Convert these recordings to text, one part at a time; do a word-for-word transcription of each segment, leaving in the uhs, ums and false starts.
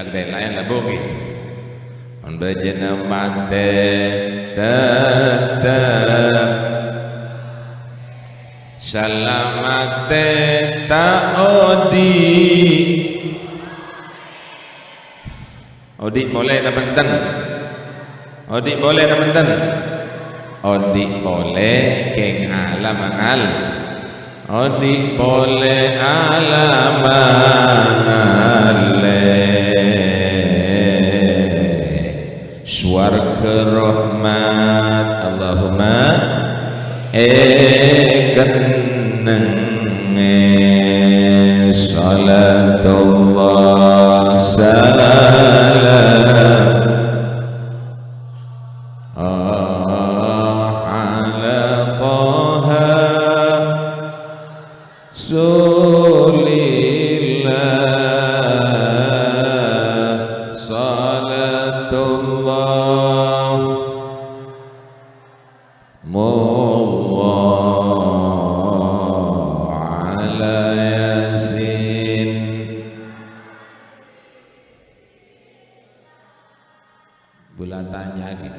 Tè laèn la, Bu, ghi. Mon bâjâna matè, teptep salamet, ta' odi'. Odi' polè napa enten? Odi' polè napa enten? Odi' polè, kèng ala mangal. Odi' polè ala mangalè sowarga rahmat. Allahumma èkennengngè shalatullah salam ala Taha Rasulillah. Shalatullah ala Yasin. Bula tanya lagi.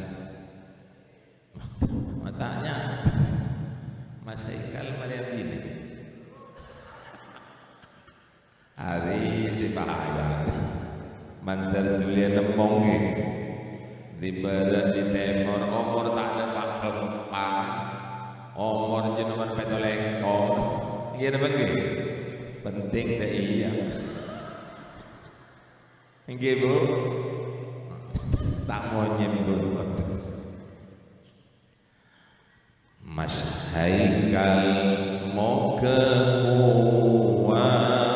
Matanya. Mas Haikal marè abinè. Arè sè bahaya. Mandhâr dhuli nemmong ghi. Di bârât, di tèmor, omor ta' ada pa'-empa'. Omor jhâ' nomor pètolèkor. Iyâ napa ènggi? Penting ta' iyâ? Ènggi, Bu? Ta' monyèm, Bu. Mas Haikal, moghâ kowata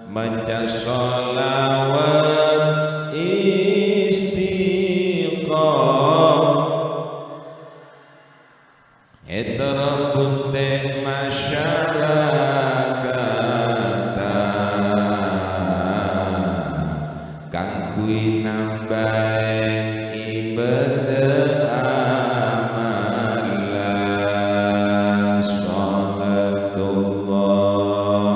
maca shalawat istiqamah. Ètoro' bunte' masyarakatta kaangghuy namba'è ibâdâ amalla. Shalatullah.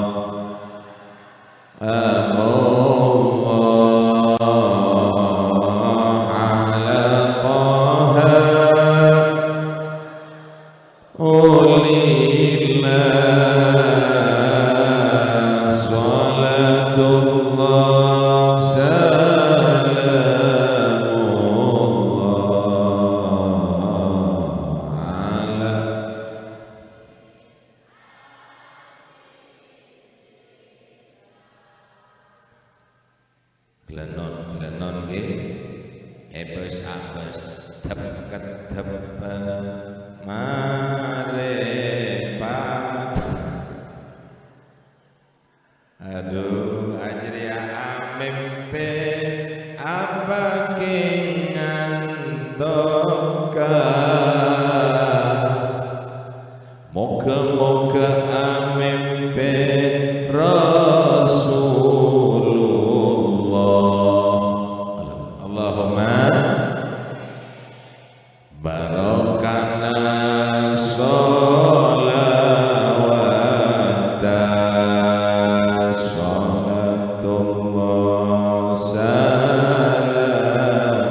Allahumma ala Taha Rasulillah, shalatullah, salamullah ala Ghellânon-ghellânon ngghi, èbâs-abâs, dhep-keddhep, marè pat-, adu, ajârèya amèmpè apa kèng ngantoka? Moghâ-moghâ amèmpè Rasulullah. Allahumma barokana sholawata, sholatullah, salam.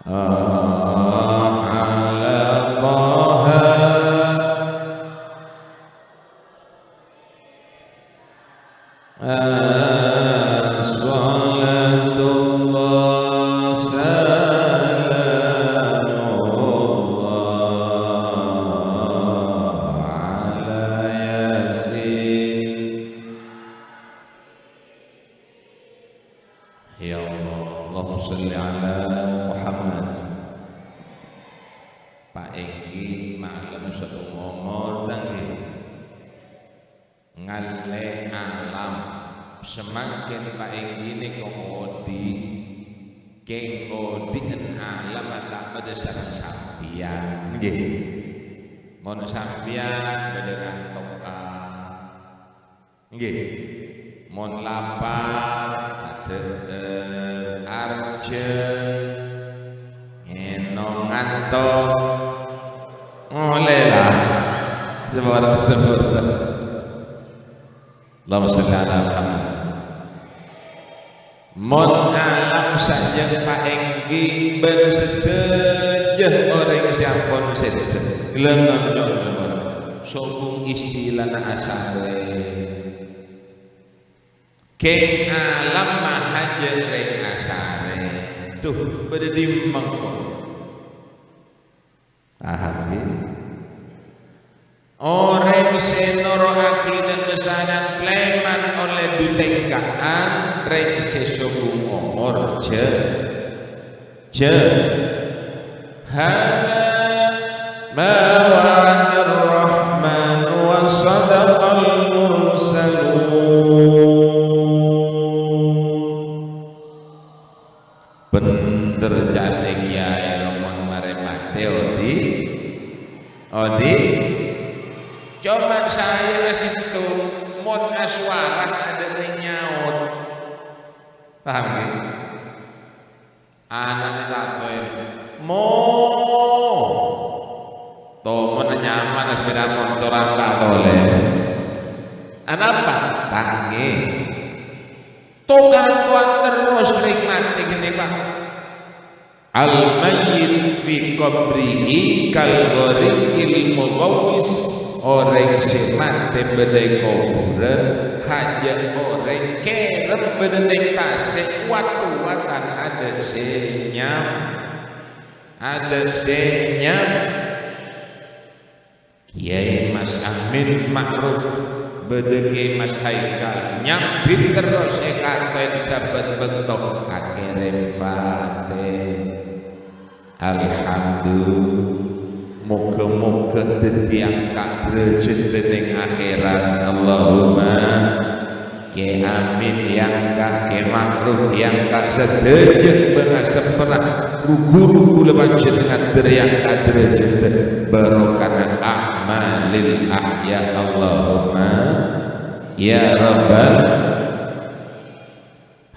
Ala Taha. Assalatullah, salamullah ala Yasin. Ya Allah, Allahumma sholli ala Muhammad. Paènggi malem sabâ' omor, ta' ngghi? Ngallè alam. Samangkèn paènggi nèko odi', kèng odi'en alam ta' padâ sareng sampèyan, ngghi? Mon sampèyan bâdâ ngantoka, ngghi. Mon lapar, adhâ'âr, arjhâng, ngènom ngantok, molè la. Sabur, sabur. Allahumma shalli ala Muhammad. Mon alam sajân paèngghi bân sadhâjâ orèng sè ampon sèdhâ, ghellâ' nonjhung nomor. Sobung istilana asarè. Kèng alam mahajâ rèng asarè. Dhu, bâdâ dimma ko'? Paham, ghi? Orèng sè noro'aghi dhâ-pasalana palèman ollè dhu tèngka'an, rèng sè sobung omor jhâ-, jhâ-. Hadza ma wa'adar Rahman wa shadaqal mursalun. Bhender ca'na kèyaè, mon marè matè odi', odi'. Coma saèyana sèttong, mon asowara adâ' rèng nyaot. Paham, ghi? Ana'na tatoè, "Mo, tomonna nyaman sepèda motoran ta' tolè." Anapa? Tangè. To-kantowan terros rèng matè ghânèka. Al-mayyit fi qabrihi kal ghariqil mughawwis. Orèng sè matè bâdâ è kobhurân, hajâ orèng kèrèm bâdâ neng tasè', wat-owatan adâ' sè nyam-, adâ' sè nyam-. Kèyaè Mas Amin Ma'ruf bâdâ Kè Mas Haikal nyambit terros èkatoè sabbhân bâkto akèrèm fatè. Alhamdulillah. Moghâ-moghâ dhâddhi angka' dârâjhâddhâ neng akhèrat. Allahumma. Kè Amin èangka', Kè Ma'ruf èangka', sadhâjâ bângasepperra ru-ghuru kaulâ panjhennengngan èangka' dârâjhâddhâ barokana a'malil ahya. Allahumma ya rabbal.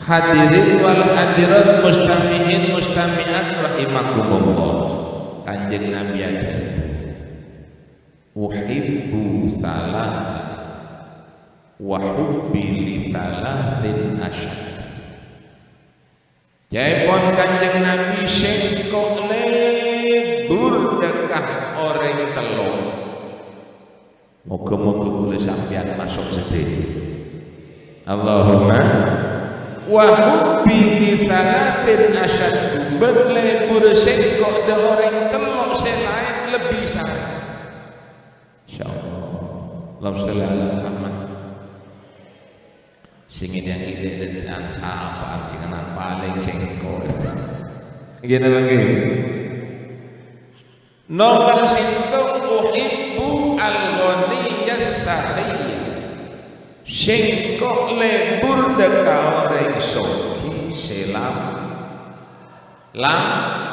Hadirin wal hadirat, mustami'in mustami'at rahimakumullah. Kanjeng Nabi adhâbu, "Uhibbu thalatha." "Wa hubbi li thalathin asyad." Ca'èpon Kanjeng Nabi, "Sèngko' lebur dhâ' ka orèng tello'." Moghâ-moghâ kaulâ sampèyan maso' sadhâjâ. Allahumma. "Wa hubbi li thalathin asyad." Bân lebur sèngko' dhâ' orèng tello' sè laèn lebbi sarè. Insyaallah. Allahumma shalli ala Muhammad. Sing ini yang ini dan sapa yang kenal paling sengko. Gini lagi. Nomor sèttong, "Uhibbu al-ghaniyas sakhiyya." Sèngko' lebur dhâ' ka orèng soghi sè lam-, lam-,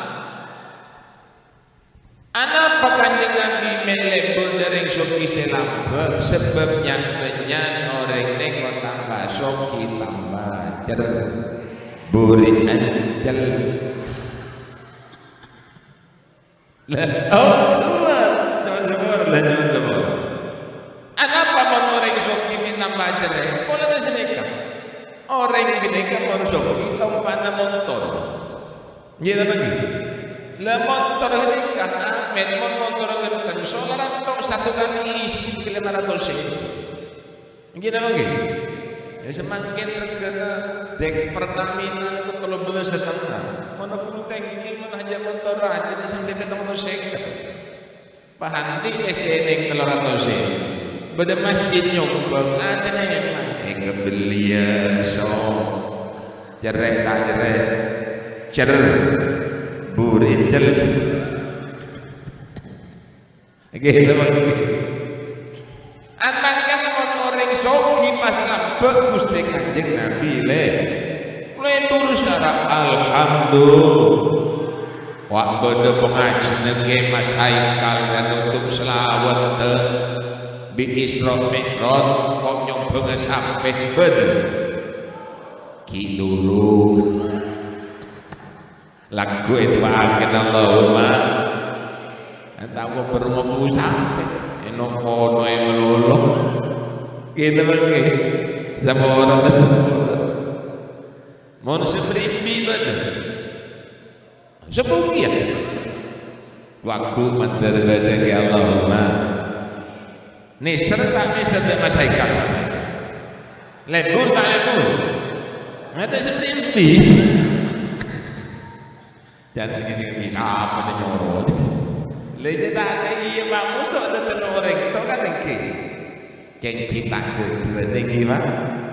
Anapa Kanjeng Nabi mè' lebur dhâ' rèng soghi sè lambâ'? Sabâb nyan-bânnya'an orèng nèko tamba soghi, tamba cer-, buri ancel. Lah, oh, keluar. Jangan keluar, lah, jangan keluar. Anapa mon orèng soghi mè' tamba cerrè? Polana sanèka. Orèng ghânèka mon soghi, tompa'na montor. Ngghi napa ngghi? Lah, montor ghânèka, Ahmad, mon montor ghânèka, solar tok satu kali isi ke lima ratus ribu. Ngghi napa ngghi? Ya, samangkèn regana dek Pertamina niku tello belas setengah. Mon full tanki, mon hanya montor aja, sampai pitung atus seket. Paham, di' pèssèna tello ratos è. Bâdâ masjid nyombhâng, atèna emang. Èkabelliyâ, so. Cerrè ta' cerrè? Cer. Buri cel. Gitu, Pak. Anangkan mon orèng soghi pas lambâ' Ghustè Kanjeng Nabi, lè. Lebur sara, alhamdulillah. Wa' bâdâ pangajhina Kè Mas Haikal kan nutup salawat, bi' Isra Mi'raj, kok nyombhângnga sampè' bâdâ. Ki' durung. Lagghu' èdu'aaghin Allahumma. Entah kok bârâmma bu sampè'. Èno' kono è malolo. Gitu, Pak, ngghi. Saporana, saporana. Mon sè mèrèmbi bâdâ. Sè bhungkèya. Wagu mandhâr bâdâ ghi Allahumma. Nèser ta' nèser dâ' Mas Haikal? Lebur ta' lebur? Ngatè sè mèrèmbi. Jhân sè ngèdhing, "Ih, sapa sè nyoro?" Lha, iyâ ta' iyâ, Pak, moso' dhâteng orèng, to kan èngghi. Kèng ghi' ta' ghâdhuwân èngghi, Pak.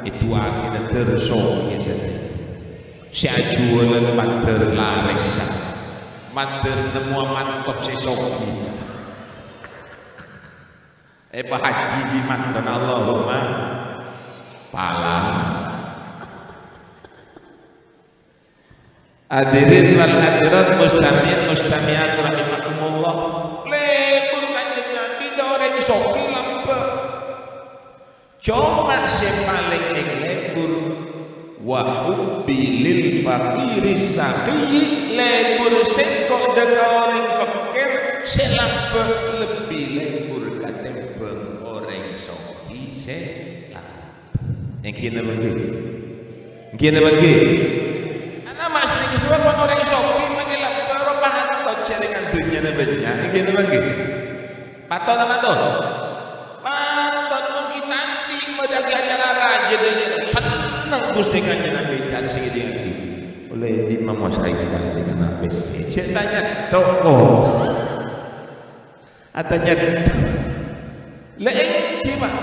Èdu'aaghi nèddhâr soghi sadhâjâ. Sè ajhuwâlân mandhâr larèssa. Mandhâr nemmowa manto sè soghi. Èpahajji bi' mantona, Allahumma pala. Hadirin wal hadirat, mustami'in mustami'at rahimakumullah. Lebur Kanjeng Nabi dâ' orèng soghi lambâ'. Coma sè palèng èlebur, "Wa hubbi lil faqiri sakhiyyi," lebur sèngko' dâ' ka orèng fakir sè lambâ' lebbi lebur katèmbhâng orèng soghi sè lambâ'. Èngghi napa èngghi? Èngghi napa èngghi? Ana mas nèka sèbâb mon orèng soghi mangkè la bâro patot jhâringan dhunnyana bânnya'. Èngghi napa èngghi? Patot ta' patot? Patot, mon ghi' ta' andi' madâ'aghi acara rajâ dhâjâ. Senneng Ghustè Kanjeng Nabi jhân sè ngèdhingngaghi. Ollè dimma Mas Haikal dâ' kana' pèssè? Jhâ' tanya toko. Atanya, la èngghi, Pak.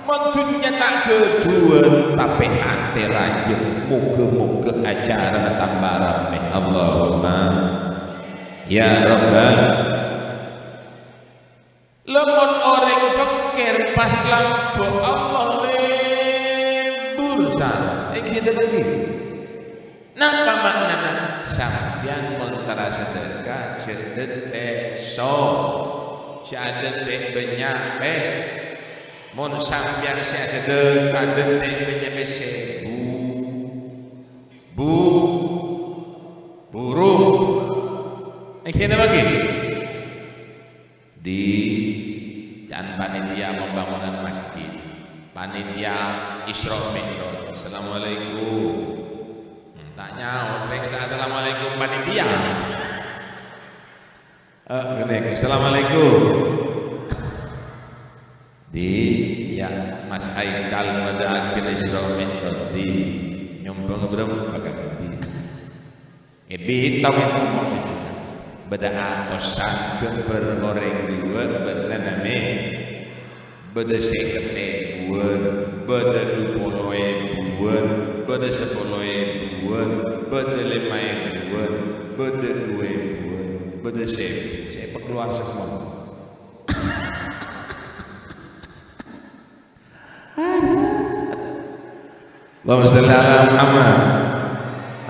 Mon dhunnya ta' ghâdhuwân, tapè atè rajâ. Moghâ-moghâ acarana tamba ramè. Allahumma ya Rabbal. Lamon orèng fakir pas lambâ', Allah lebur sa-, èngghi ta' èngghi? Napa ma'nana? Sampèyan mon terro sedekah, jhâ' dântè' so-, jhâ' dântè' bânnya' pès-. Mon sampèyan sè asedekah dântè' bânnya' pèssè, bu-, bu-, burung. Èngghi napa èngghi? Di, can panitia pembangunan masjid, panitia Isra Mi'raj. Assalamualaikum. Hmm, ta' nyaot, rèng sa-, assalamualaikum panitia. Eh, ngene, assalamualaikum. Di, ya, Mas Haikal madâ'aghi Isra Mi'raj, di, nyombhâng berempa ka di. È bitong è nomo sisi. Bâdâ atosan ghâmbhâr orèng duwâ' bârnana mè. Bâdâ sèket èbuwân, bâdâ dupolo èbuwân, bâdâ sapolo èbuwân, bâdâ lèma èbuwân, bâdâ duwâ èbuwân, bâdâ sèbu. Sè èpakalowar sakalowar. Allahumma shalli ala Muhammad.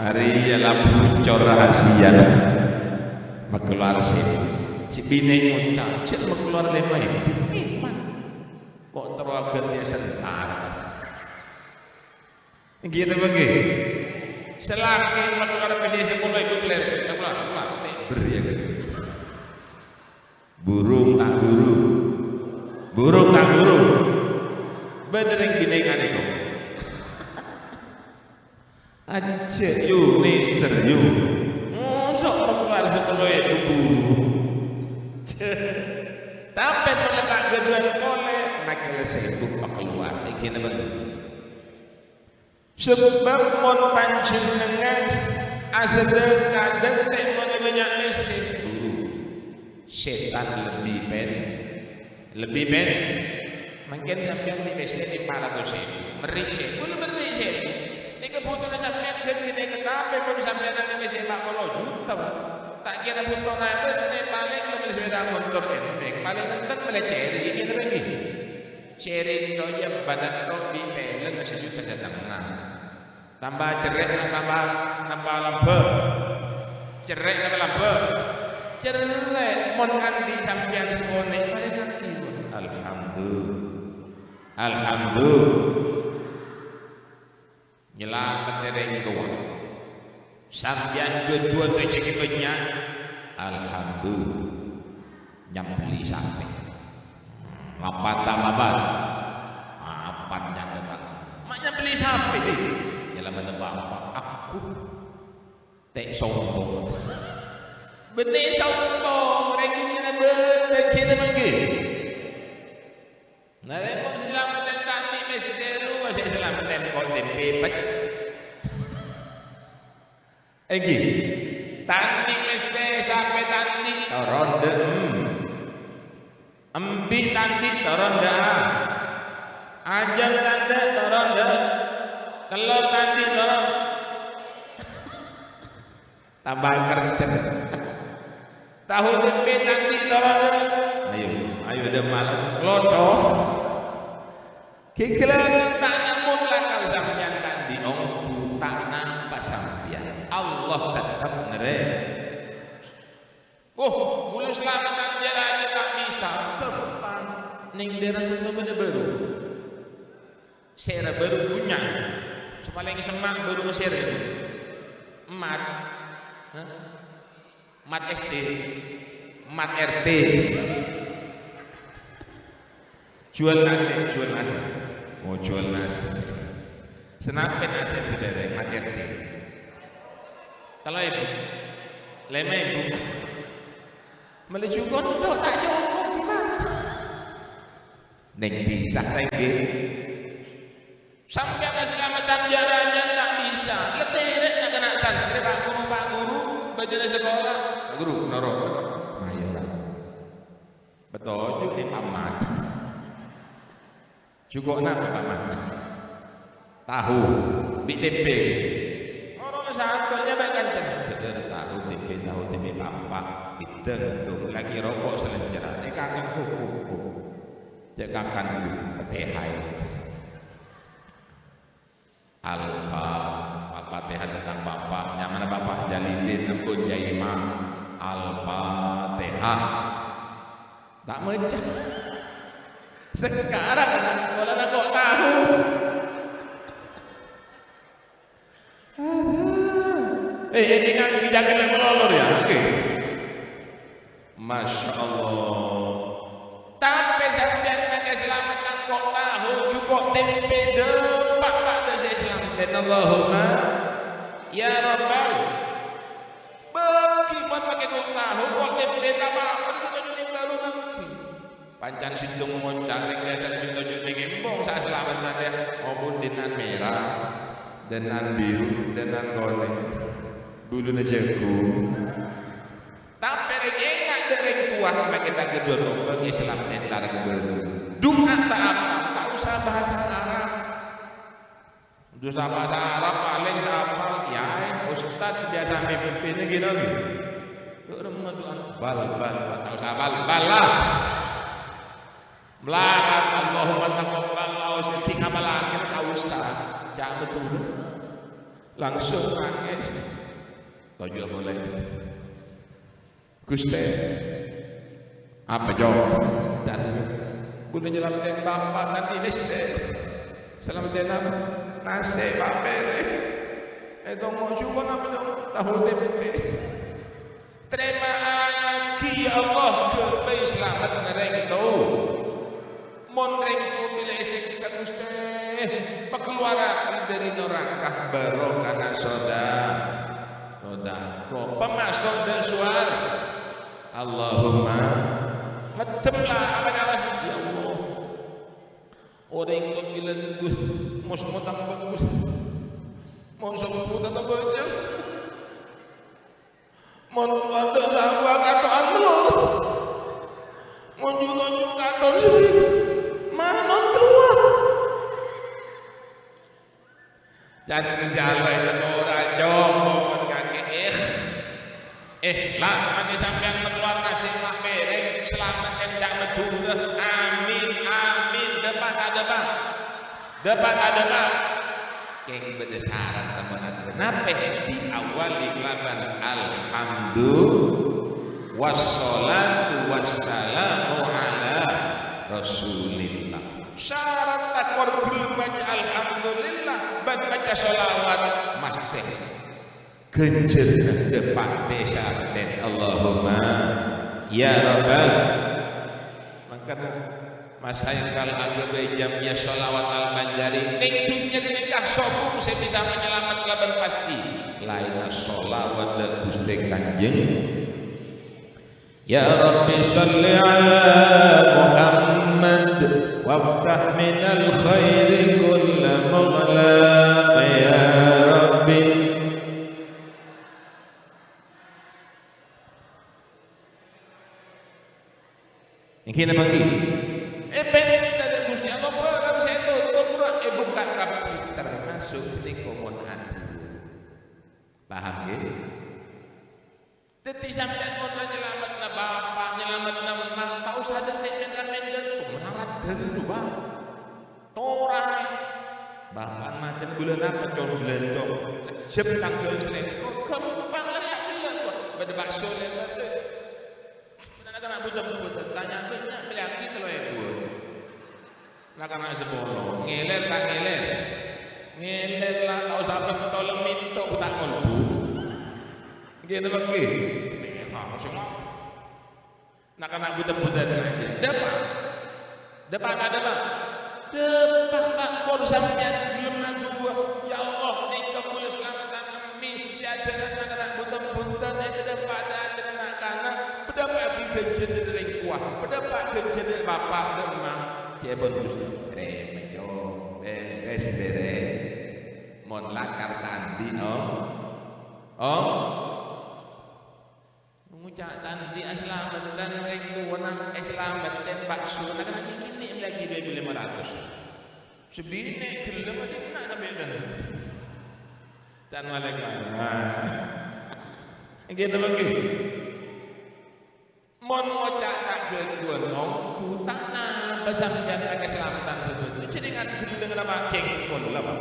Arèya la bucor rahasiana. Makalowar sè, sè binè' ngoca', "Jhâ' makalowar lèma èbu." Iman. Kok terro aghântèya sentara. Èngghi napa èngghi? Sè lakè' makalowar pèssè sapolo èbu, kalèro. Makalowar, makalowar. Tèbèr ya, kan? Burung ta' buru. Burung ta' buru. Bâdâ rèng binè' nganèko. Ajjhâ', yu, nèser, yu. Moso' makalowar sapolo èbu buru. Tapè polè ta' ghâdhuwân polè, makè la sèbu makalowar. Èngghi napa èngghi? Sabâb mon panjhennengngan asadhâka dântè' mon bânnya' pèssè, buru sètan lebbi pèn-, lebbi pèn-, mangkèn sampèyan bi' pèssè lèma ratos èbu, mèrri' sèbu, la mèrri' sèbu. Nèka bhutowanna sampèyan ghântèna nèka, tapè mon sampèyan nèka pèssè empa' polo juta, Pak. Ta' kèra bhuto napa, palèng la mellè sapèda motor entèng, palèng enten mellè cèrèng, èngghi napa èngghi? Cèrèng towa bâdân robi pèlèng sajuta satengnga. Tamba cerrè' napa, napa lambâ'? Cerrè' napa lambâ'? Cerrè'. Mon andi' sampèyan sakonè', parèngaghi, Pak. Alhamdulillah. Alhamdulillah. Nyalamet rèng towa. Sampèyan ghâdhuwân rejeki bânnya'. Alhamdulillah. Nyambelli sapè. Mapan ta' mapan? Mapan, catatan. Nyambelli sapè, Dhi. Nyalamet bapa'. Aku. Tè' sombong. Bânnè sombong, rèng dhunnyana bâdâ, ghi' napa ènggi? Narèmon sè slameddhân ta' andi' mèssè rowa sè slameddhân ko' tempè pèt. Ènggi. Ta' andi' mèssè, sapè ta' andi', toron dâ', em. Embi' ta' andi' toron dâ'. Ajâm ta' andi' toron dâ'. Tellor ta' andi' toron. Tambâ kerjhâ. Tahu tempè ta' andi' toron dâ'. Ayo, ayo dâ' malem. Lotho. Ghighilân ta' namon lakar sampèyan ta' andi' ongghu ta' napa sampèyan. Allah tetep nerrè. Oh, bulâ salameddhân jârâ ta' bisa. Ghâmpang. Neng dârâ tanto bâdâ bâru. Sèra bâru bânnya'. Sè palèng semma' bâru sèra. Mat. Hah? Mat S D. Mat R T. Jual nasi, jual nasi. Oh, jual nasi. Sanapè nasi sè dârâ, Mat R T? Tello èbu. Lèma èbu. Mellè jhuko' tok ta' cokop, gimana? Neng dhisa ta' ènggi. Sampèyan salameddhân jârâ ta' bisa. Lètèrè na' kana' santrè, Pak Guru, Pak Guru. Bâjâna sakola. Pak Guru, noro. Mayoran. Betoju' di tamat. Jhuko' napa, Pak Mat? Tahu, bi' tempè. Orèng sampèyan nyambi kancana. Sekedar tahu, tempè, tahu, tempè, pampa'. Bidang tu, lagi roko' salenjhârâna. Èkakan, hu, hu, hu. Cè' kakan dulu, Fatihah. Al-Fa-, Al-Fatihah tentang Bapak. Nyamana Bapak Jalidin, ampon Jaima. Al-Fatihah. Ta' maca. Sekarang anak sekolah na' kok tahu. Eh, ini ngaji jangan yang melolor ya. Oke. Masya Allah. Tapè sampèyan makè salameddhân ko' tahu, jhuko' tempè, dâpa' bâdâ sè salameddhân. Allahumma ya Rabbal. Bâgi mon makè ko' tahu, ko' tempè, ta' apa-apa, jhuko' tempè bâru bâgi. Pancèn sèttong monca' rèng dhâddhâ jhuko' tempè ngèmbong sè salameddhân, yâ. Maupun dinnan mèra, dinnan biru, dinnan konèng. Buluna jhâghung. Tapè rèng ènga' dâ' rèng towa makè ta' ghâdhuwân obâ Islam entar ka bâru. Du'a ta' apa, ta' osa bhâsa Arab. Ta' osa bhâsa Arab, palèng sè apal, yâ, ustad sè biyasa mimpin ghi' ngghi. Yuk, remma du'a. Bal, bal, bal, ta' osa bal, bal lah. Mlarat, Allahumma taqabbal, ta' osa, sè ngapalaghi ta' osa. Jhâ' bhuru. Langsung nangès. Toju' mulai. Ghustè, apa, Cong? Dhâddhi, kaulâ nyalameddhi bapa' dhâddhi mèssè. Salameddhi apa? Nasè' pa' pèrèng. Ètongo' jhuko' apa, Cong? Tahu tempè. Tarèma'aghi, ya Allah, ghâbây salamet rèng towa. Mon rèng towa bilâ èsèksa, Ghustè, pakaluwarraghi dâri naraka barokana soda-, sodako, pamaso' dâ' sowar. Allahumma, ngeddhem la apa nyala, ya Allah. Orèng towa bilâ nunggu, mos-mos tambah, Ghustè. Mon sombhu ta' bâjâng. Mon bâdâ sapa kathon, mon jhuko' kathon sendiri, manon kalowar. Jhâ' salah sapa ora, Cong, mon kakè ikh-, ikhlas, mangkè sampèyan kalowar nasè' pa' pèrèng, salamet enjâ' Madhurâ. Amin, amin. Dâpa' ta' dâpa'? Dâpa' ta' dâpa'? Kèng bâdâ sarat, teman-teman. Napè diawali kalabân alhamdu-, wassalatu wassalamu ala Rasulillah. Sarat takor gelem maca alhamdulillah bân maca sholawat, mastè ghânjhârânna dâpa' dâ' sarat. Allahumma ya Rabbal. Mangkana Mas Haikal aghâbây jam'iyah Sholawat Al-Manjari. Neng dhunnya ghânèka sobung sè bisa manyalamet kalabân pastè. Laènna sholawat dâ' Ghustè Kanjeng. Ya Rabbi sholli ala Muhammad, waftah minal khairi kulla mughlaq, ya Rabbi. Èngghi napa èngghi? Èpènta dâ' Ghustè Allah, bhârâng sè ètotop rowa èbukka' kabbhi, termasuk ghânèka mon adhuwâ. Paham, ngghi? Dhâddhi sampèyan mon la nyalametna bapa', nyalametna emma', ta' osa dhâddhi mènta-mènta, pangaraddhân ghâllu, Pak. Toraè. Bapa'na matè bulân apa, Con? Bulân, Con. Jhep tangghâl salèngko. Ghâmpang la, ya, bulân, Pak. Bâdâ bakso lèbât. Mon na'-kana' bhuta-bhuta, tanya bânnya', mellèyaghi tello èbu. Na'-kana' sapolo, ngèlèr ta' ngèlèr? Ngèlèr la, ta' osa pentol, mènto' ta' kolbu. Ngghi napa ngghi? Nèka sè ma-, na'-kana' bhuta-bhuta ngajhi. Dâpa'. Dâpa' ta' dâpa'? Dâpa', Pak, mon sampèyan ghellem adu'a, "Ya Allah, nèka kaulâ salamettaghi emmè sè adhâ'âr na'-kana' bhuta-bhuta, nèka dâpa' dâ' atèna na'-kana', padâpa'aghi ghânjhârân dâ' rèng kowa, padâpa' ghânjhârân dâ' bapa' dâ' emma'." Ca'èpon Ghustè, "Rèmè, Con, bèrès, bèrès. Mon lakar ta' andi', Om. Om." Ngoca' ta' andi' asalamettèn rèng towana, èsalamettèn bakso, na'-kana' kènè' mellèyaghi duwâ èbu lèma ratos. Sè binè' ghellem adinna' sampèyan. Tan malaikat. Ngghi napa ngghi? Mon ngoca' ta' ghâdhuwân ongghu, ta' napa sampèyan ka kasalameddhân sè bâdâ. Jhâ' rèng ghelleng napa cèngkol la, Pak.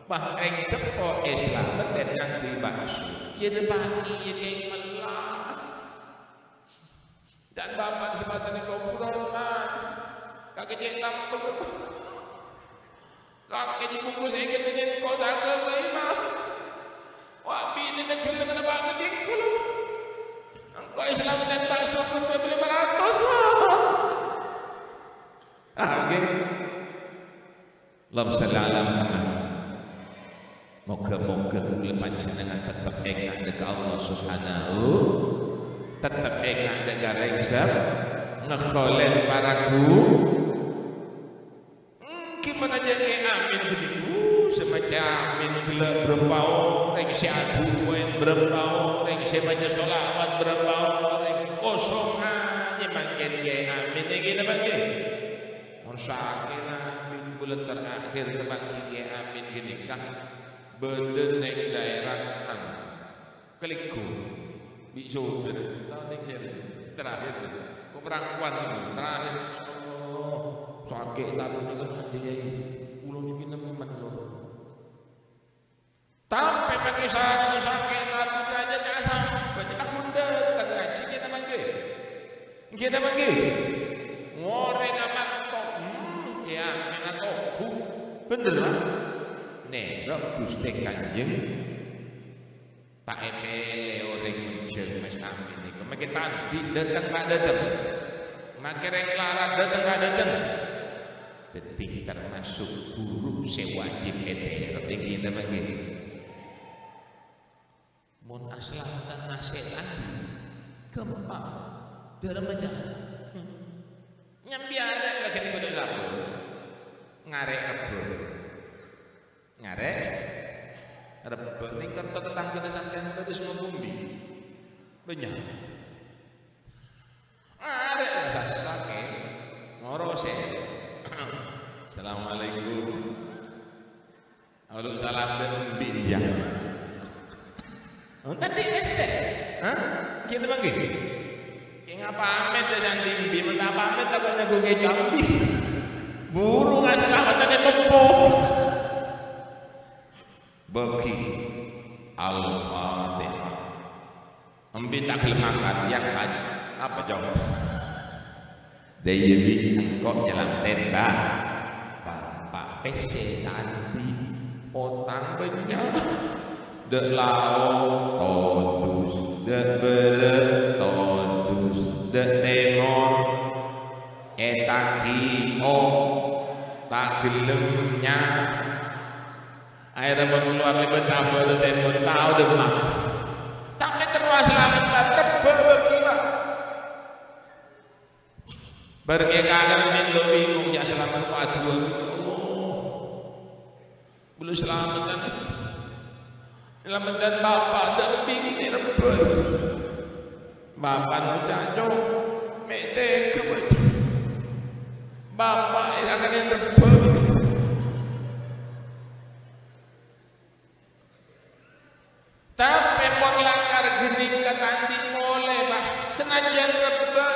Bâh, rèng seppo èsalameddhân ngangghuy bakso. Yâ dâpa' iyâ kèng mella. Can bapa' sè matèna kobhurân, Ma. Kakè cè' tampèl. Kakè dibungkus èngghi dengan kosakata, Ma. Wa' binèna ghelleng napa' ka cèngkol, Ma. Engko' èsalameddhân bakso duwâ èbu lèma ratos, Ma. Ah, ngghi. Allahumma shalli ala Muhammad. Moga-moga kaulâ panjhennengngan tetep enga' dâ' ka Allah Subhanahu, tetep enga' dâ' ka rèng sè ngèkholè para ghu-, Ènggi panajâ Kè Amin ghânèka, sè maca amin ghellâ' bârâmpa orèng, sè adu'âin bârâmpa orèng, sè maca sholawat bârâmpa orèng, kosong aja mangkèn Kè Amin, ènggi napa ènggi? Mon sakèna minggu terakhir temanggi Kè Amin ghânèka bâdâ neng daerah, anu, Kalèggu. Bi' sopir. Tao neng sèra sopir. Terakhir. Kok perangkuan terakhir. Insyaallah. Sakè' tapè nèka, Kèyaè. Kulâ nèkè nemmen, lho. Tapè makè sa-, sakè' tapè aja ta' sampè'. Aku dâteng ngajhi kèya napa ènggi? Ènggi napa ènggi? Ngorèng amanto. Hmm, kèya amanto. Bhender, Pak. Nèro' Ghustè Kanjeng. Ta' èpèlè orèng monjhâng Mas Amin nèko. Makè ta' andi' dâteng ta' dâteng. Makè rèng larat dâteng ta' dâteng. Dhâddhi termasuk ghuru sè wajib ètèro'. Ènggi napa ènggi? Mon asalameddhân nasè' ta' andi', ghâmpang. Dârâmma jâ-, nyambi arè' lagi nèko dâ' sabun. Ngarè' rebbhâ. Ngarè', rebbhâ nèng kantha tatangghâna sampèyan bâdâ sè ngombhi. Bânnya'. Ngarè' sassa kè. Ngorosè. Assalamualaikum. Alu salam dâ' embi' jâ. Oh, tadi esse. Hah? Ghi napa ghi? Kèng apamèt jâ' sè andi' embi', mon ta' pamèt tako' nyanggu kè jambi. Buru kasalameddhân ètempo. Bâgi. Al-Fatihah. Embi' ta' ghellem makan, yâ kan? Apa, Cong? Dâ' iyâ, Bi', engko' nyalameddhân, Bâ'. Bapa' pèssè ta' andi', otang bânnya'. Dâ' lao' todus, dâ' bârâ' todus, dâ' tèmor ètagi Gelem nya. Akhirnya mon keluar lebat sambal temon, tao demak. Tapi terus selamat kan, rebba bagi, Pak. Bareng ya kangen, men lo bingung, ya selamat kok aduan. Belum selamatan. Selamatan bapak dan bini rebut. Bapak ngucap, "Cong, me' tega, Cong." Bapak ini akan yang rebut. Tapè mon lakar ghânèka ta' andi' molè, Pak. Sanajjhân rebbhâ,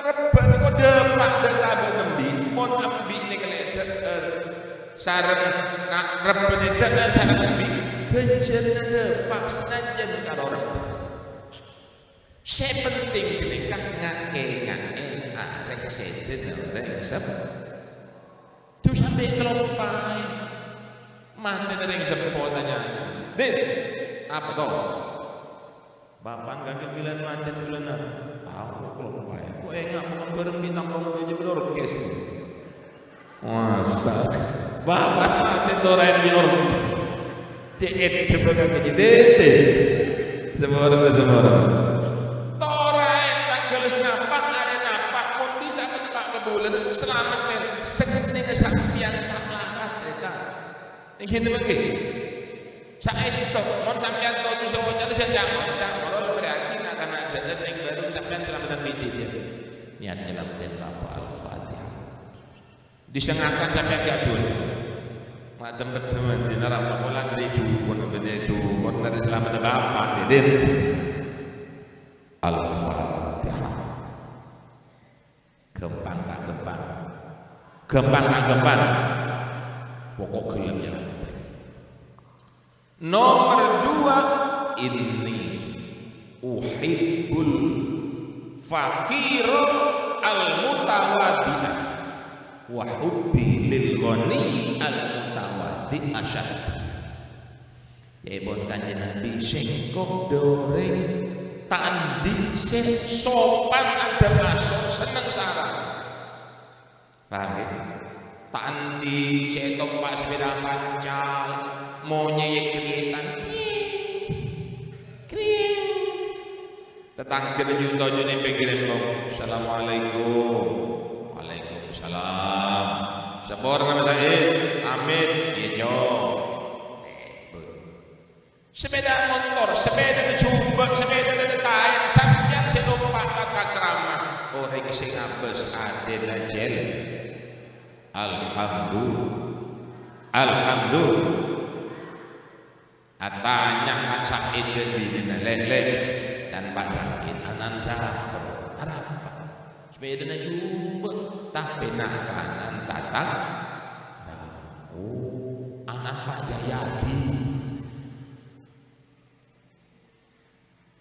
rebbhâ nèko dâpa' dâ' ka abâ' embi'. Mon embi' nèka lè' dâ'âr sareng na-, rebbhâ nèka dâ'âr sareng embi', ghânjhârânna dâpa' sanajjhân karo rebbhâ. Sè pentèng ghânèka ngakè-ngakè arè sèdhâna orèng sep-, Dhu sampè' kalompaè. Matèna rèng seppo tanya, "Din, apa to?" "Bapa'na kakè bilân matè bulân apa?" "Tao, kalompaè. Kok enga' mon bhâreng bi' tampong bâjâ bilorkes." Masa. Bapa'na matè toraèn bilorkes. Cè' eddhep ka kèjhi dede. Semorna, semorna. Toraèn ta' ghâllu napa', arè napa', mon bisa napa' ka bulân, salamet, sè pentèng sampèyan ta' larat, èta. Èngghi napa èngghi? Saèsto, mon sampèyan toju' sè oca', sè ca-ngoca', moro lomorèyaghi na'-kana' jhâ' neng bâru sampèyan salameddhân bhidhina. Niat nyalameddhi Bapa', Al-Fatihah. Disengakan sampèyan ghi' adhul. Ma' tem-pettèm dina rama pola dâri jukon, bânnè jukon dâri salameddhâ Bapa', Din. Al-Fatihah. Ghâmpang ta' ghâmpang? Ghâmpang ta' ghâmpang? Pokok ghellem nyalameddhi. Nomer dua, "Inni uhibbul faqira al-mutawadi'a, wa hubbi lil ghani al-mutawadi' asyad." Ca'èpon Kanjeng Nabi, "Sèngko' dâ' orèng ta' andi' sè sopan adhâp asor, senneng sara." Paham, ya? Ta' andi' sè ètompa' sapèda pancal, monyèyè kèritan. Kring, kring. Tatangghâna nyo'on-nyo'on neng pèngghir embong. "Assalamualaikum." "Waalaikumsalam." "Saporana, Mas Said?" "Amin." "Iyâ, Cong." Sapèda motor, sapèdana jhubâ', sapèdana tataèn, sampèyan sè nompa' tata krama. Orèng sè ngabâs atèna jhâl. Alhamdu-, Alhamdu-, atanya Pak Said ka binèna, "Lè', Lè', can Pak Said, ana'na sapa?" "Arapa?" "Sapèdana jhubâ', tapè na'-kana'na tata-, oh, ana'na Pak Jayadi."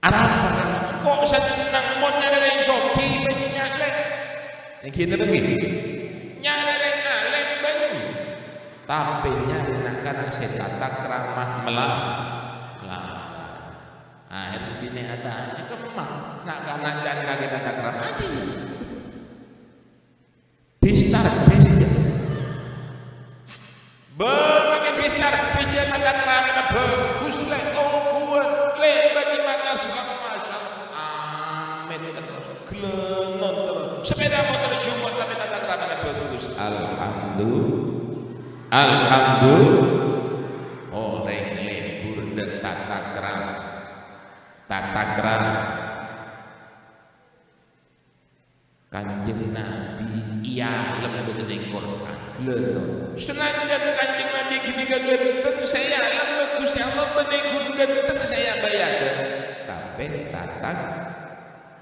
Arapa? Kok senneng mon nyarè rèng soghi bânnya', Lè'? Èngghi napa èngghi? Nyarè rèng alèm bânnya'. Tapè nyarè na'-kana' sè tata krama mela-, melarat. Akhèr sè binè' atanya, "Kemma na'-kana' can kakè tata krama?" Ajiyâ. Bistar, bistar. Bân makè bistar, bistar tata kramana bhâghus, Lè'. Oh, buwâ, Lè', bâgi mata sèhat, masyaallah. Amin terus. Ghellânon terus. Sapèda motor jhubâ' tapè tata kramana bhâghus. Alhamdulillah. Alhamdulillah. Orèng lebur dâ' tata krama. Tata krama. Kanjeng Nabi èalem bâdâna Qur'an, ghellânon. Sanajjân Kanjeng Nabi ghânèka ghânteng, sè èalem Ghustè Allah bânnè ghun ghânteng sè èabâ-èabâ. Tapè tatang,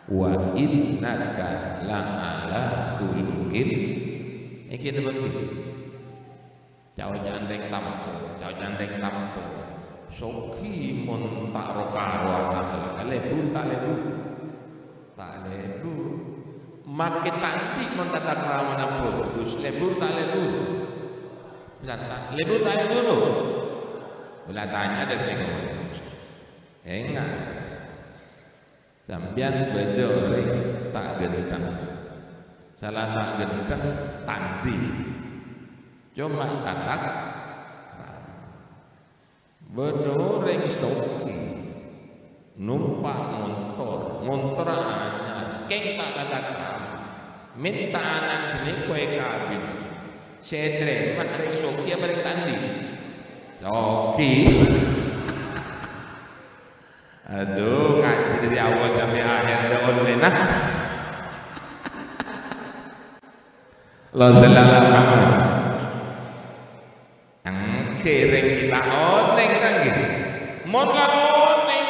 "Wa innaka la'ala khuluqin." Èngghi napa èngghi? Ca'-oca'an rèng tampong, ca'-oca'an rèng tampong. Soghi mon ta' ro-karowan akhlak, lebur ta' lebur? Ta' lebur. Makè ta' andi' mon tata kramana bhâghus, lebur ta' lebur? Bisa ta-, lebur ta' lebur, Bu? Kaulâ tanya dâ' sèngko'. Enga'. Sampèyan bâdâ orèng ta' ghânteng. Sala ta' ghânteng, ta' andi'. Coma tata krama. Bâdâ orèng soghi, nompa' montor, montorra anyar, kèng ta' tata krama. Mènta ana'na ghânèka èkabin. Sè ètarèma rèng soghi apa rèng ta' andi'? Soghi. Adu, ngajhi dâri awal sampè' akhèr, dâ' ollèna. Allahumma shalli ala Muhammad. Ènggi rèng ghita' onèng, ta' ènggi? Mon la onèng,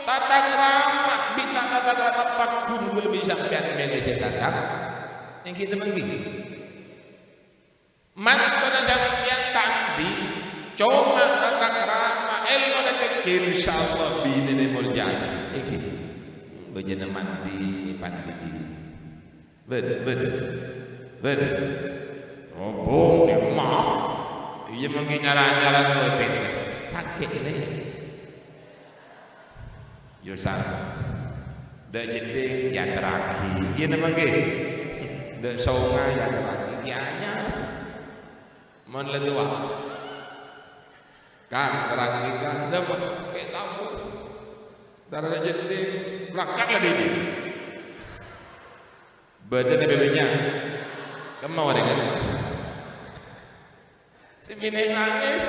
tata krama, bi' ta' tata krama, paggun ghulâ bi' sampèyan mèlè sè tata. Ènggi napa ènggi? Mantona sampèyan ta' andi', coma tata krama, èlmona pèkkèr, insyaallah binèna èmolja'aghi. Ènggi. Bâjâna mandi, èpandi'i. Bâdâ, bâdâ, bâdâ. Obung, emmah. Iyâ, mangkèn nyara-nyara kowe pènter. Sakè' lè. Yo, sa-, dâ' jeddhing èyaterraghi. Iyâ, napa ènggi? Dâ' songa èyaterraghi. Ghi' anyar. Mon la towa. Kang, terraghi, Kang. Napa? Kè' tabu. Dâ' jeddhing. Rakat la dâ' iyâ. Bâdâna bhâi bânnya'. Kemma orèngnga. Sè binè' nangès.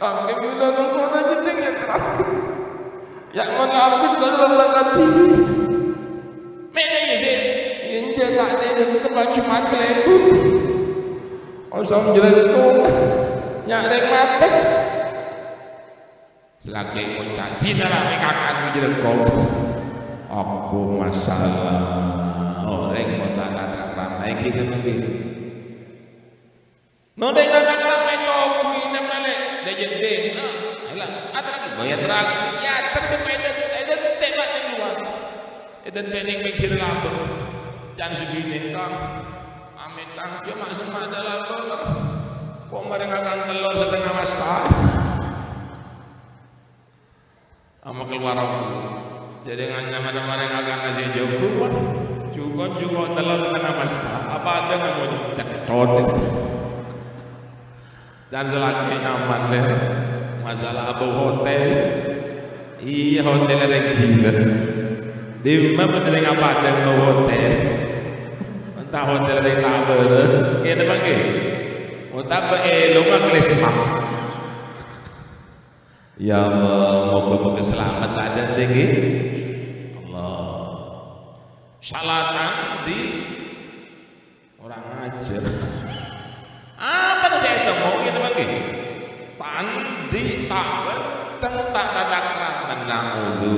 Anggen bilâ nongkona jeddhing èyaterraghi. Ya' mon abit kok lolok kaji. Mènè iyâ sè. Iyâ, ta' nèng, tetep bâjâ mati lèbur. Kosong jhârângkong. Nya' rèng matè. Sè lakè' ngoca', "Dinala mè' kakan jhârângkong." Apa masalah? Orèng mon ta' tata krama, ènggi napa ènggi? Mon rèng tata krama ètobuwi napa lè'? Dâ' jeddhing. Ah, ella, aterraghi, bâ èyaterraghi. Èyaterraghi kok èdhâ-, èdhântè' bâ' nèng lowar. Èdhântè' nèng pèngghir labâng. Can sè binè', "Kang, amèt, Kang, coma semma' dâ' labâng. Kok marè ngakan tellor satengnga massa." Ama kalowar. Jadi nganyamana marè ngakan nasè' jhâghung, Mas. Jhukon-jhukon tellor satengnga massa. Apa adâ' ngamoy cèthon? Can sè lakè' nyaman, lè. Masalah abâu hotèl. Iyâ, hotèl rèng ghilâ. Dimma bâdâ rèng apadâ abâu hotèl. Ènta' hotèl rèng ta' bârâs. Kènè bângè. Otabâ èlongnga klesma. Ya Allah, moga-moga salamet ta' ajhâr, ngghi. Allah. Salat andi'. Kurang ajar. Apa sè ètemmo kènè bângè? Pandi' ta' bhânteng, ta' tata krama. Naudzu.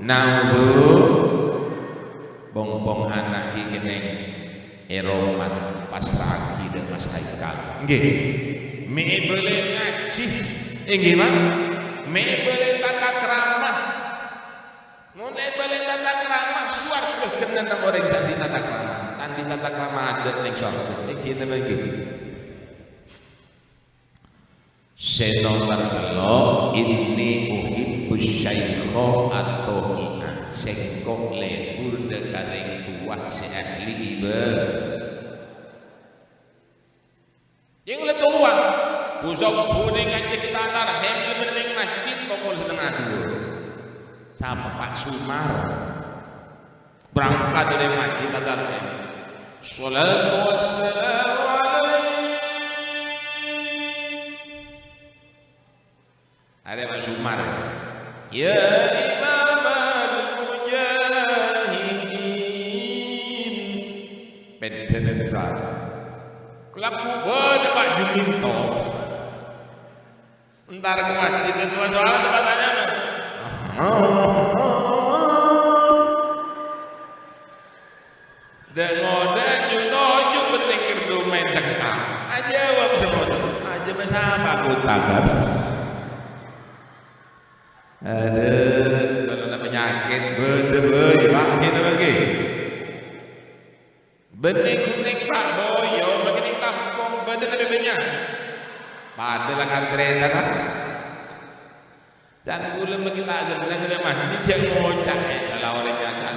Naudzu. Pong-pong ana' ghi' kennèng èromat, pasra'aghi dâ' Mas Haikal. Ngghi. Mè' èbâlâi ngajhi. Èngghi, Ma'? Mè' èbâlâi tata krama. Mon èbâlâi tata krama, sowarghâ ghennèng orèng sè andi' tata krama. Andi' tata krama adâ' neng sowarghâ. Èngghi napa èngghi? Sè nomer tello', inni uhibbus syaikha at-thawi'a. Sèngko' lebur dâ' ka rèng towa sè ahli ibâ-, Jhâng la towa, bu-sobbhu neng kanca kita narhèm lebur neng masjid pokol satengnga duwâ'. Sapa Pak Sumar? Berangkat dâri masjid atarhèm. Shalatu wassalamu alaik. Arè Pak Sumar. Ya Imamal Mujahidin. Pèntènèn sa. Lagghu' bâdâ Pak Juminto. Entar ka masjid, ketua suara tempat tanya, Mas. Dâ'-ngodâ'ân ju-toju bhennèng kerdu maèn sengka. Ajâwâb sè ngono. Ajâ mè' sapa kota, kan? Adâ', bâdâ panyakèt, bâdâ bhâi, Pak, kita bagi. Bânnè ghun neng Pak Boyo, bâgi neng kampong, bâdâ napa bânnya'? Padâ la kartrètan, ah. Can kaulâ mangkèn ta' senneng, rè masjid jhâ' ngoca', "Eh, la orèng nyata,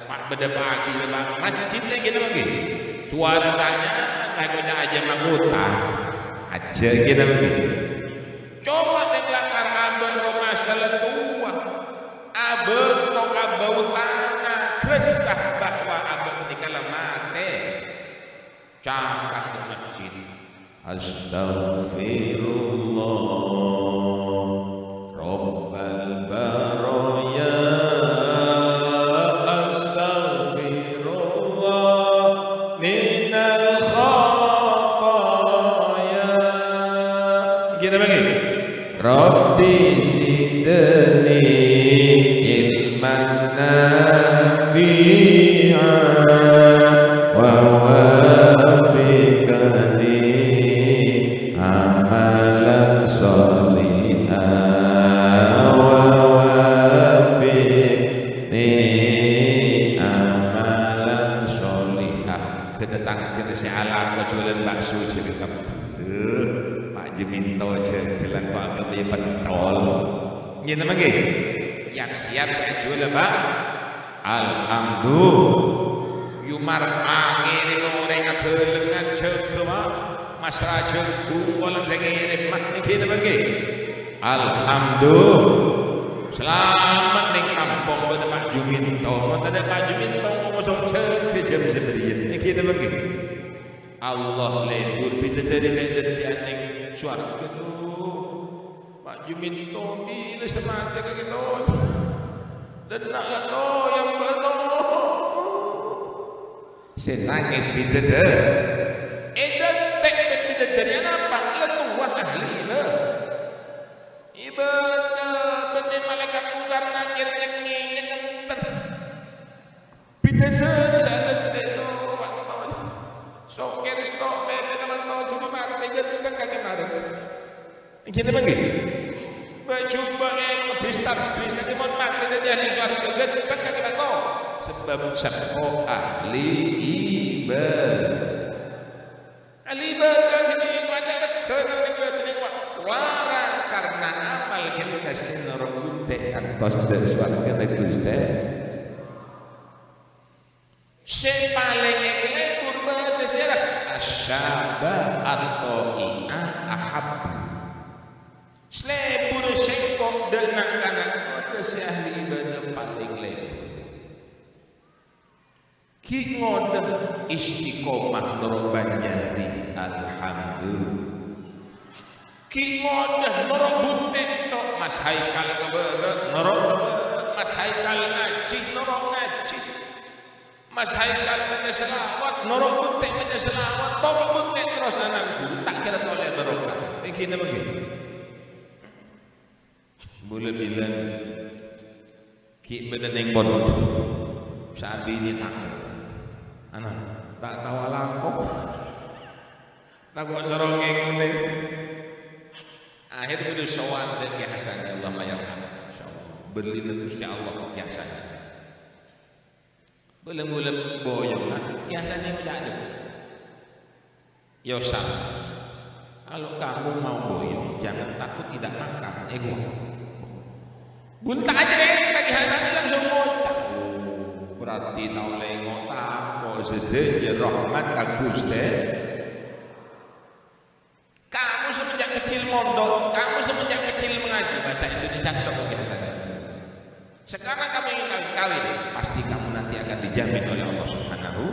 Pak, bâdâ pagi, Pak." Masjid lagi napa, ngghi? Sowara tanya, ngaku ca'na aja makuta. Aja gini lagi. Coma neng lakar abâ' roma sala towa. Abâ' to abâ' utana. Kersa bahwa abâ' menikah la mate. Cangkang ke masjid. Astaghfirullah Rabbal baraya. Astaghfirullah minal khataya. Gini bagi. Rabbi zidni ilman nafi'a wa wafiqni amalan sholiha wa wafiqni amalan sholiha. Ke tetangga sè alako jualan bakso jâgâ kabbhi. Duh, Pak Juminto jâgâ lan Pak Gemi pentol. Ngghi, napa ngghi? Yap-siyap sè ajuwâl, Pak. Alhamdulillah. Yumar angèrèm orèng aghâlângan jâgâ, Pak. Mas Raja Gungkolan sè ngèrèm, Pak. Ngghi, napa ngghi? Alhamdulillah. Salamet neng kampong bâdâ Pak Juminto. Mon tadâ' Pak Juminto, engko' moso jâgâ jam sabâriyân. Ngghi, napa ngghi? Allah lebur bidadari ka'dinto neng sowarga. Pak Juminto bilâ sè matè ka kèto. Dânna' la toyang bâto. Sè nangès bidadari. Èdânte' bân bidadari anapa? La towa ahli ibadah. Ibadah bânnè Malaèkat Mungkar Nakir nyengngè nyengenten. Bidadari sè adânte' no, Pak. Sokèr sok bèbèna mantau juru matè ghânteng kakè marè. Ngghi napa ngghi? Bâjubâ' èkebis-tabbis, tapè mon matè dhâddhi ahli sowarga ghânteng kakè mantau. Sabâb seppo ahli ibadah. Ahli ibadah ghâni padâ regghâna neng bâdâna, Pak. Wara karna amal ghâni kasè noro' bhuntè' kantos dâ' sowargana Ghustè. Sè palèng èkalebur bâdâ sèra? Asyaba at-tha'i'a ahabbu. Salebur sèngko' dâ' na'-kana' kodâ sè ahli ibadah palèng lebur. Ghi' ngodâ istiqomah noro' bânjâri, alhamdulillah. Ghi' ngodâ noro' bhuntè' tok, Mas Haikal ka bârâ', noro' ka bârâ', Mas Haikal ngajhi, noro' ngajhi. Mas Haikal maca shalawat, noro' bhuntè' maca shalawat, toro' bhuntè' terros anangghu, ta' kèra tolè barokah. Èngghi napa ngghi? Bulâ bilân ghi' bâdâ neng pondhuk, sè abinè tako'. Ana, ta' tao alako. Tako' soro ngèngolè. Akhèr bulâ sowan dâ' Kè Hasan, ya Allah, mayarham. Insyaallah. Bellina Ghustè Allah Kè Hasan. Bulâ-bulâ boyongan, Kè Hasan ngoca' dâ'. "Ya Ustaz, kalau kamu mau boyong, jangan takut tidak makan," èkowa. Bun ta' acarèta, Kè Hasan langsung ngoca', "Oh, berarti tao lengo' tako' sadhâjâ rahmat ka Ghustè." Kamu semenjak kecil mondok, kamu semenjak kecil mengaji, bahasa Indonesia tok biasanya. Sekarang kamu ingin kawin, kawin, pasti kamu nanti akan dijamin oleh Allah Subhanahu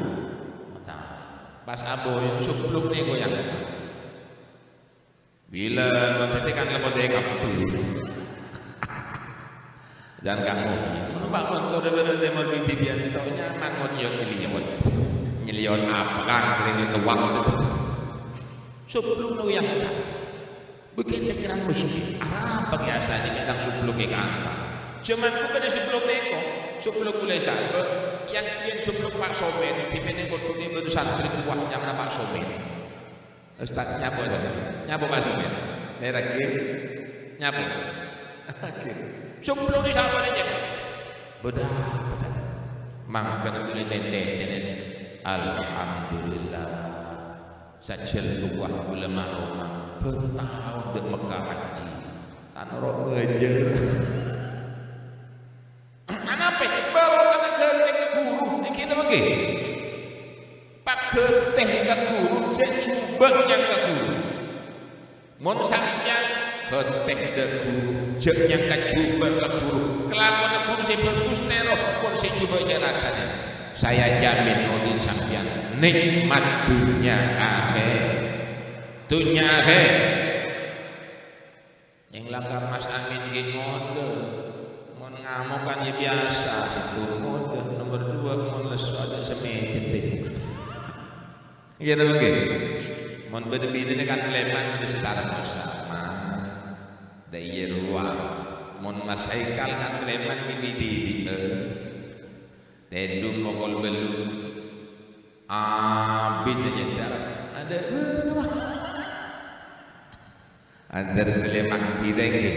wa Ta'ala. Pas aboyong, subluk nèko yang. Bilâ mon sè tekan lepote kabbhi. Jhân kamu. Ngono, Pak, mon kodhu bâdâ tèmor bidi biyen, tok nyaman mon yo nyelliyon. Nyelliyon apa, Kang? Kering le tuwang. Subluk no yang. Bikin pikiran musuh. Arapa biasanya tentang subluk e, Kang? Jaman ku bâdâ subluk nèko. Subluk kulâ sabâ, yang biyen subluk Pak Somen, dipènèng kodhunè bâdâ santri tuwa nyamana Pak Somen. Ustaz, nyapa, Ustaz? Nyapa, Pak Somen? Lèraghi? Nyapa? Oke. Subluk nè sapa nè, Cek? Bâdâ, bâdâ. Mangkana kulâ tèntè, tèntè. Alhamdulillah. Sajjhân tuwa kulâ maroma. Bâtaon dâ' Mekkah haji. Tanoro ngajhâr. Anapè? Barokana ghântèngnga ghuru. Nèkè napa ngghi? Pak Ghâtè ka ghuru, jhâ' jhubâ' nyangka ghuru. Mon sampèyan ghâtè dâ' ghuru, jhâ' nyangka jhubâ' ka ghuru. Kalakowanna ghuru sè bhâghus tèro, mon sè jhubâ' jhâ' rasanè. Saya jamin, oḍi' sampèyan nè'mat dhunnya akhèr. Dhunnya akhèr. Nyèng langkar Mas Amin ghi' ngodâ. Mon ngamok kan ya biyasa, sèttong ngodâ, nomer dua mon lesso ajhâ' sè mèjèt, bengong. Iyâ napa ngghi? Mon bâdâ binèna kan lèman bâdâ sè tarèmosa, "Mas, dâ' iyâ rowa." Mon Mas Haikal kan lèman ghi' bi-, bi-, bi-, eh. Tèdung pokol bâllu'. Abis sè nyèdâr. Adâ'. Andâr tolè manggi tèngghi.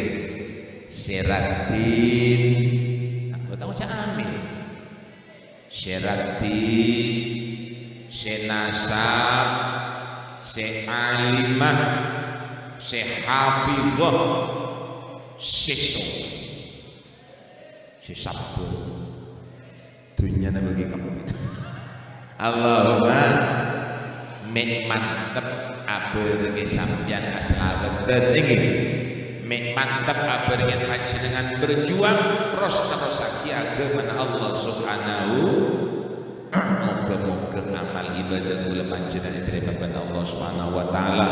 Sè raddhin. Aku tau ca'amil. Sè raddhin, sè nasab, sè alimah, sè hafidhah, sè so-, sè sabbhâr. Dhunnyana bâgi kabbhi. Allahumma, mè' mantep abhârengè sampèyan aslameddhân, èngghi. Mè' mantep abhârengè panjhennengngan berjuang, terros-nerrossaghi aghâmana Allah Subhanahu. Moghâ-moghâ amal ibadah kaulâ panjhennengngan ètarèma bân Allah Subhanahu wa Ta'ala.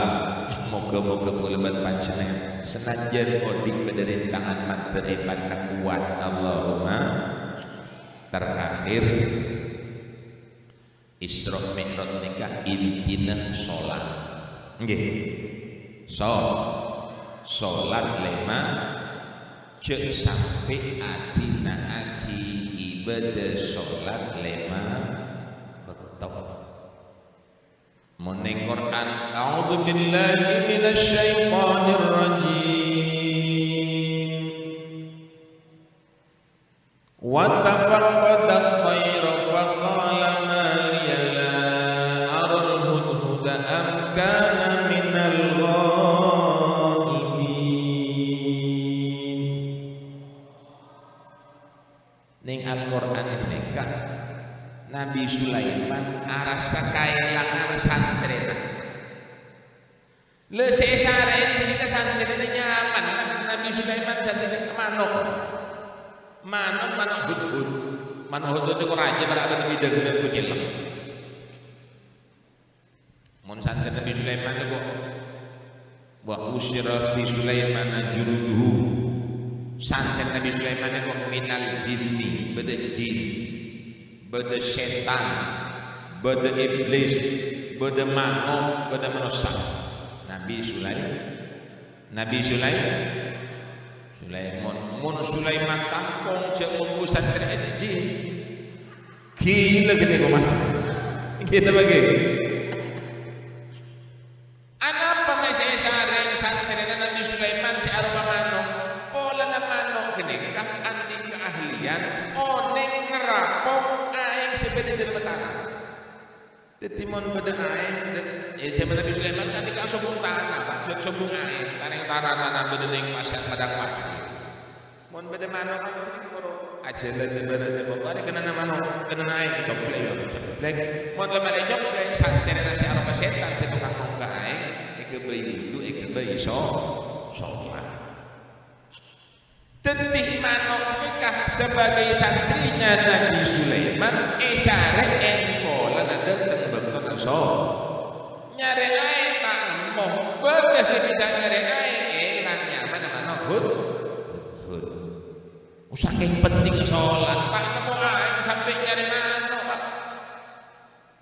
Moghâ-moghâ kaulâ bân panjhennengngan, sanajjhân oḍi' bâdâ rintangan, mandhâr èpana kowat. Allahumma. Terakhir, Isra Mi'raj nèka intina sholat. Ngghi. Sho-, sholat lèma, jhâ' sampè' adhina'aghi ibadah sholat lèma bâkto. Mon neng Qur'an, "A'udzubillahi minasyaitonirrajim." Wa tafaqqada at-tayra fa qala ma liya la aral hudhuda am kana minal ghaibin. Ning Al-Qur'an ghânèka, Nabi Sulaiman arassa kaèlangan santrèna. Lha sè èsarè'è ghânèka santrèna nyaman, Nabi Sulaiman santrèna manok. Manok, manok hudhud. Manok hudhud nèko rajâ para' bân bidhângna nèko cellep. Mon santrè Nabi Sulaiman nèko, "Wa usyira bi Sulaimana junuduhu." Santrè Nabi Sulaiman nèko minal jinni, bâdâ jin. Bâdâ sètan, bâdâ iblis, bâdâ manok, bâdâ manossa. Nabi Sulaim-, Nabi Sulaim-, Sulaiman, mon Sulaiman tampong jhâ' mongghu santrè jin. Ghilâ ghânèka, Mas. Gitu, Pak, ngghi? Anapa mè' sè èsarè'è santrèna Nabi Sulaiman sè aropa manok? Polana manok ghânèka andi' kaahliyan onèng ngerapong aèng sè bâdâ è dâlem tana. Dhâddhi, mon bâdâ aèng, dhâ-, è jhâman Nabi Sulaiman kan nèka sobung tana, Pak, jhâ' sobung aèng, taneng tana-tana bâdâ neng pasèr, padang pasir. Mon bâdâ manok, ajhâlân bârâ' mongko arè kennengnganna manok, kennengnganna aèng ècoplèk, ècoplèk. Mon la marè ècoplèk, santrèna sè aropa sètan sè tokang mongka aèng, èghâbây wudu, èghâbây so-, sholat. Dhâddhi manok nèka sebagai santrèna Nabi Sulaiman, èsarè'è polana dâteng bâktona so-, Nyarè aèng ta' nemmo, bâdâ sè bisa nyarè aèng, èlang nyamana manok hud-, hud-, hud. Sakèng pentingnga sholat, ta' nemmo aèng sampè' nyarè manok, Pak.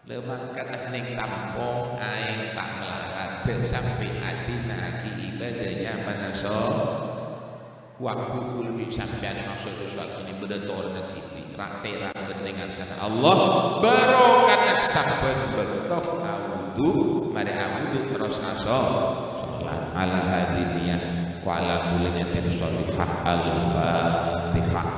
Lha mangkana neng tampong aèng ta' malarat, jhâ' sampè' adhina'aghi ibadah nyamana so-, Wa ghullu bi' sampèyan maksod sesuatu nè bâdâ toronna dhibi', ra'-tèra' bân neng ngarsana Allah, barokana sabbhân bâkto awudu, marè awudu terros aso-, sholat ala hadhihi niyah wa ala kulli niyatin sholihah. Al-Fatihah.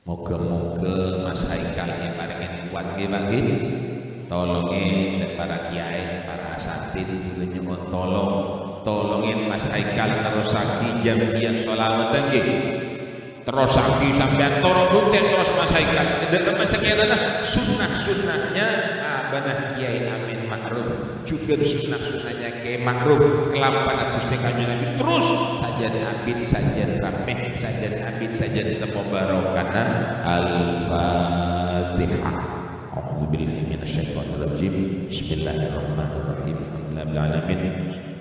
Moghâ-moghâ Mas Haikal èparèngè kowat, ngghi, Pak, ngghi. Tolongè, para kiyaè, para asatidz, ghulâ nyo'on tolong. Tolongè Mas Haikal nerrossaghi jam'iyah sholawat, ngghi. Terrossaghi sampèyan toro' bunten terros masaèkan. Dâ' remma sakènana sunnah-sunnahnya abana Kiai Amin Ma'ruf. Jhughân sunnah-sunnahnya Kiai Ma'ruf. Kalampana Ghustè Kanjeng Nabi terros sajân abit, sajân rammè, sajân abit, sajân temmo barokana. Al-Fatihah. A'udzubillahi minasyaitonirrajim. Bismillahirrahmanirrahim. Alhamdulillahirabbil alamin.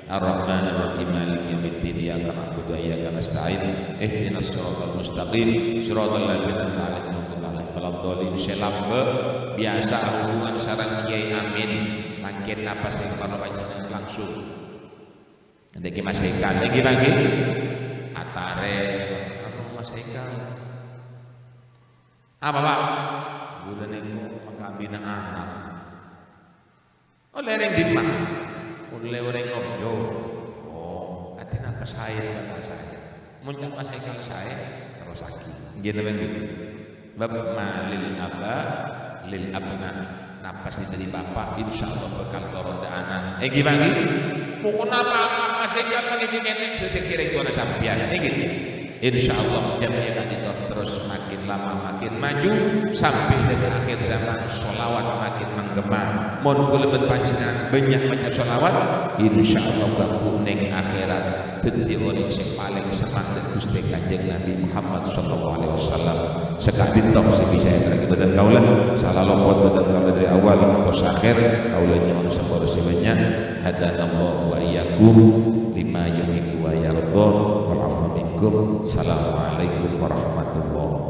Arrahmanirrahim. Maliki yaumiddin. Iyyaka na'budu wa iyyaka nasta'in. Ihdinas siratal mustaqim. Siratal ladzina an'amta 'alaihim ghairil maghdubi 'alaihim waladdallin. Sè lambâ' biyasa hubungan sareng Kiai Amin. Mangkèn napa sè parlo panjhennengngan langsung. Nèka masaèkan, nèka bâgi. Atarè, anu masaèkan. Apa, Pak? Ghulâ nèko makabina anak. Ollè orèng dimma? Ollè orèng Ojo. Oh, artèna apa saè, apa saè? Mon ca'na saè kala saè, terrossaghi. Ngghi, napa ngghi? Bab malil aba lil abna. Napa sè dhâri bapa', insyaallah bhâkal toron dâ' ana'. Èngghi, Pak, ngghi? Pokokna apa-apa masè jhâ' panèka kènè', dhâddhi kèrèng pola sampèyan. Èngghi? Insyaallah, jhâ' ka'dinto terros makin lama makin maju, sampè' dâ' ka akhir zaman, sholawat makin menggema. Mon kaulâ bân panjhennengngan bânnya' maca sholawat, insyaallah bhâghu neng akhèrat. Dhâddhi orèng sè palèng senneng dâ' Ghustè Kanjeng Nabi Muhammad sallallahu alaihi wasallam. Saka'dinto sè bisa èterraghi bâdhân kaulâ, sala lopot bâdhân kaulâ dâri awal ngantos akhèr, kaulâ nyo'on sapora sè bânnya'. Hadanallahu wa iyyakum lima yuhibbu wa yardha. Wal afwa minkum. Assalamualaikum warahmatullahi